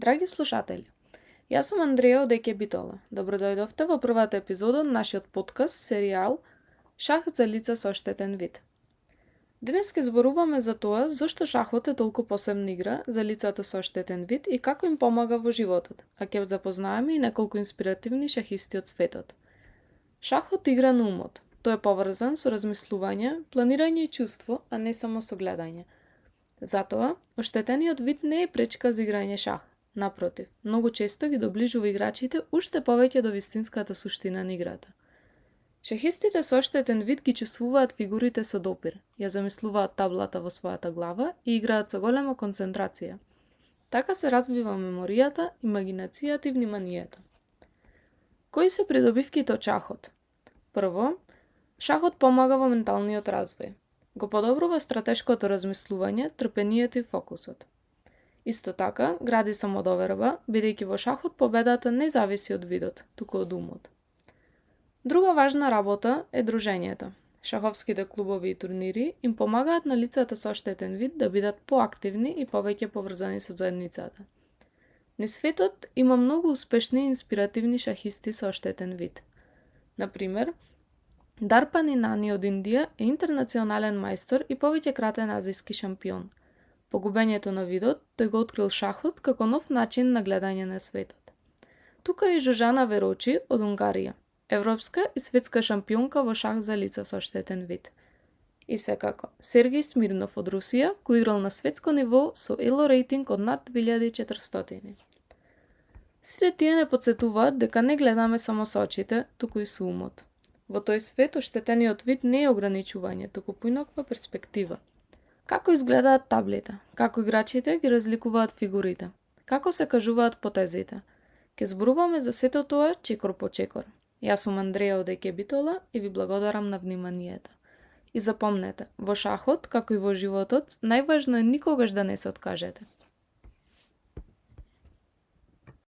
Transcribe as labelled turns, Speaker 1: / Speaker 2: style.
Speaker 1: Драги слушатели, јас сум Андреја од Еќе Битола. Добро дојдовте во првата епизода на нашиот подкаст, серијал Шах за лица со оштетен вид. Денес ќе зборуваме за тоа зошто шахот е толку посебна игра за лицата со оштетен вид и како им помага во животот, а ќе запознаеме и неколку инспиративни шахисти од светот. Шахот игра на умот. Тој е поврзан со размислување, планирање и чувство, а не само со гледање. Затоа, оштетениот вид не е пречка за играње шах. Напротив, многу често ги доближува играчите уште повеќе до вистинската суштина на играта. Шахистите со оштетен вид ги чувствуваат фигурите со допир, ја замислуваат таблата во својата глава и играат со голема концентрација. Така се развива меморијата, имагинацијата и вниманието. Кои се придобивките од шахот? Прво, шахот помага во менталниот развој. Го подобрува стратешкото размислување, трпението и фокусот. Исто така, гради самодоверба, бидејќи во шахот победата не зависи од видот, туку од умот. Друга важна работа е дружењето. Шаховските клубови и турнири им помагаат на лицата со оштетен вид да бидат поактивни и повеќе поврзани со заедницата. Низ светот има многу успешни и инспиративни шахисти со оштетен вид. Например, Дарпан Инани од Индија е интернационален мајстор и повеќекратен азијски шампион. По губењето на видот, тој го открил шахот како нов начин на гледање на светот. Тука е и Жужана Верочи од Унгарија, европска и светска шампионка во шах за лица со оштетен вид. И секако, Сергеј Смирнов од Русија, кој играл на светско ниво со ELO рейтинг од над 2400. Сите тие не потсетуваат дека не гледаме само со очите, туку и со умот. Во тој свет оштетениот вид не е ограничување, туку поинаква перспектива. Како изгледаат таблите? Како играчите ги разликуваат фигурите? Како се кажуваат потезите? Ке зборуваме за сето тоа чекор по чекор. Јас сум Андреја од Еќе Битола и ви благодарам на вниманието. И запомнете, во шахот, како и во животот, најважно е никогаш да не се откажете.